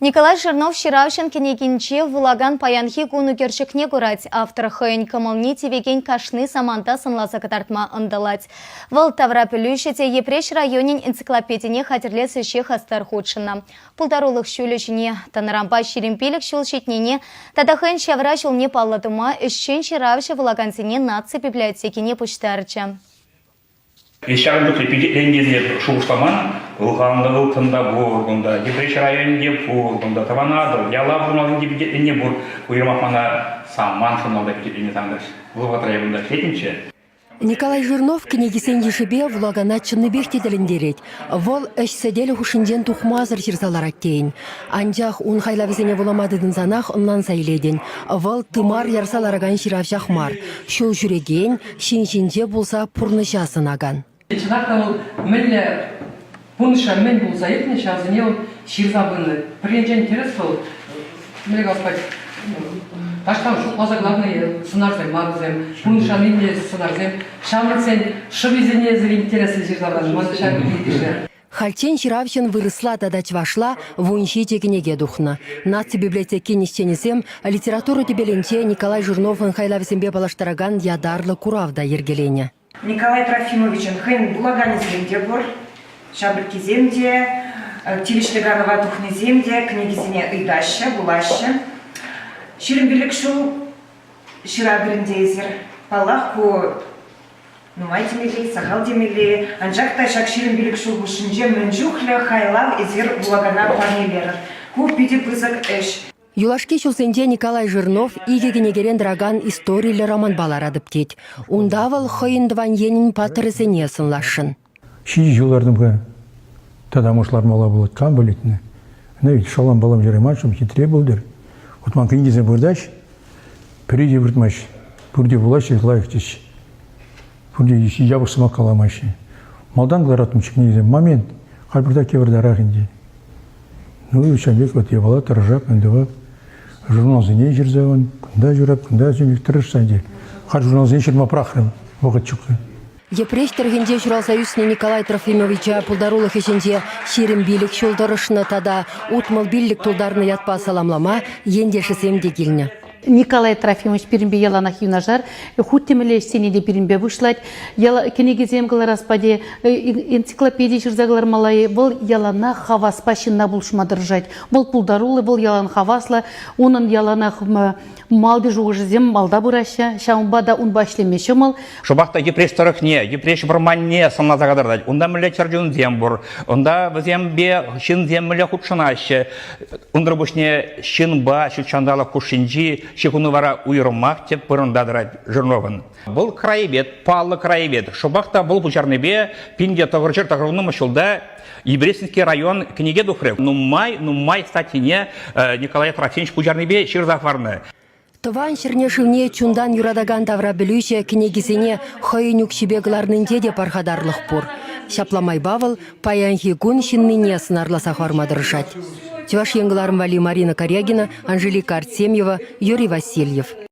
Николай Жирнов ҫыравҫӑн кӗнекинче вулакан паянхи кун ӳкерчӗкне курать. Автор хӑйӗн кӑмӑлне тивекен кашни саманта сӑнласа кӑтартма ӑнтӑлать. Вӑл таврапӗлӳҫӗ те Йӗпреҫ районӗн энциклопедине хатӗрлес ӗҫе хастар хутшӑннӑ. Пултарулӑх ҫулӗ ҫине тӑнӑранпа 25 ҫул ҫитнине тата хӑйӗн ҫавра ҫулне паллӑ тума ӗҫчен ҫыравҫӑ вулакансене наци библиотекине пуҫтарчӗ. Ҫакӑн чухлӗ пичетленнисене шухӑшламан. Ылханлӑ ылтӑн та пур кунта, Йӗпреҫ районӗнче пур кунта, Тӑван Атӑл, Ялав журналсенче пичетленни пур. Уйрӑмах мана Саман журналта пичетленни савӑнтарчӗ. Вӑл вӑхӑтра эпӗ унта ӗҫлеттӗмччӗ. Николай Жирнов кӗнекисен йышӗпе вулакана чӑннипех те тӗлӗнтерет. Вӑл ӗҫ сӗтелӗ хушшинчен тухмасӑр ҫырса ларать тейӗн. Анчах ун хайлавӗсене вулама тытӑнсанах ӑнланса илетӗн, вӑл тымар ярса ларакан ҫыравҫах мар, ҫул ҫӳрекен, ҫын ҫинче пулса пурнӑҫа сӑнакан. Чӑнах та вӑл мӗнле пурнӑҫра мӗн пулса иртнӗ, ҫавсене вӑл ҫырса пынӑ. Пӗр енчен тӗрӗс вӑл, мӗнле калас пулать, таҫтан шутласа кӑларнӑ сӑнарсем мар вӗсем, пурнӑҫран илнӗ сӑнарсем. Ҫамрӑксен шӑписене эсир интереслӗ ҫырса панӑ, ман ҫак килӗшрӗ. Хальччен ҫыравҫӑн вырӑсла тата чӑвашла 17 кӗнеке тухнӑ. Наци библиотекин ӗҫченӗсем литература тӗпелӗнче Николай Жирновӑн хайлавӗсемпе паллаштаракан ятарлӑ курав та йӗркеленӗ. Николай Трофимовичӑн хӑйӗн вулаканӗсем те пур, ҫамрӑккисем те, тивӗҫлӗ канӑва тухнисем те кӗнекисене ыйтаҫҫӗ, вулаҫҫӗ. 25 ҫул ҫыратӑр ӗнтӗ эсир. Паллах, ку Нумай темелле, сахал темелле, анчах та ҫак 25 ҫул хушшинче мӗн чухлӗ хайлав эсир вулакана парнелерӗр. Ку питӗ пысӑк ӗҫ. Юлашки ҫулсенче Николай Жирнов икӗ кӗнекерен тӑракан историллӗ романпа ларатӑп тет. Унта вӑл хӑйӗн тӑван енӗн паттӑрӗсене сӑнласшӑн. Ҫичӗ ҫул лартӑм-ха. Тата муш лармалла пулать, кам пӗлет. Ӑна ведь шалам-палам ҫыраман-шим, хитре пултӑр. Вот ман кӗнекесем выртаҫ, Пӗри те выртмасть. Пурте вулаҫҫӗ, лайӑх теҫҫӗ. Пурте япӑх сӑмах каламаҫҫӗ. Малтан кӑлараттӑмччӗ кӗнекесем. Момент. Халь пӑртак йывӑртарах ӗнтӗ. Ну, ҫавӑн пек вот япала тӑрӑшап, мӗн тӑвап. Журналсене ҫырса вон, кунта ҫырап, кунта тӑрӑшса ӗнтӗ. Халь журналсене ҫырма пӑрахрӑм. Вӑхӑт ҫук. Йӗпреҫ тӑрӑхӗнче ҫуралса ӳснӗ Николай Трофимовича пултарулӑх ӗҫӗнче 25 ҫул тӑрӑшнӑ тата 65 тултарнӑ ятпа саламлама ентешӗсем те килнӗ. Николай Трофимович пирӗнпе яланах юнашар, хут темелле ӗҫсене те пирӗнпе пуҫлать. Кӗнекесем кӑларас пате, энциклопеди ҫырса кӑлармалла-и, вӑл яланах хаваспа ҫынна пулӑшма тӑрӑшать. Вӑл пултаруллӑ, вӑл ялан хаваслӑ, унӑн яланах малти шухӑшӗсем малта пыраҫҫӗ, ҫавӑнпа та унпа ӗҫлеме ҫӑмӑл. Шӑпах та Йӗпреҫ тӑрӑхне, Йӗпреҫ вӑрманне сӑнласа кӑтартать. Унта мӗнле чӗрчунсем пур, унта вӗсемпе ҫынсем мӗнле хутшӑнаҫҫӗ. Унсӑр пуҫне ҫынпа ҫут ҫанталӑк хушшинчи ҫыхӑну вара уйрӑмах тӗп вырӑнта тӑрать Жирновӑн. Вӑл краевед, паллӑ краевед. Шӑпах та вӑл пуҫарнипе 1990 ҫулта Ибресинский район кӗнеке тухрӗ. Нумай-нумай статйине Николай Трофимович пуҫарнипе ҫырса хӑварнӑ. Тӑван ҫӗрне-шывне чунтан юратакан таврапӗлӳҫӗ кӗнекисене хӑйӗн укҫипе кӑларнинче те пархатарлӑх пур. Ҫапла майпа вӑл паянхи кун ҫыннине сӑнарласа хӑварма тӑрӑшать. Чӑваш Ен кӑларӑм валли Марина Карягина, Анжелика Артемьева, Юрий Васильев.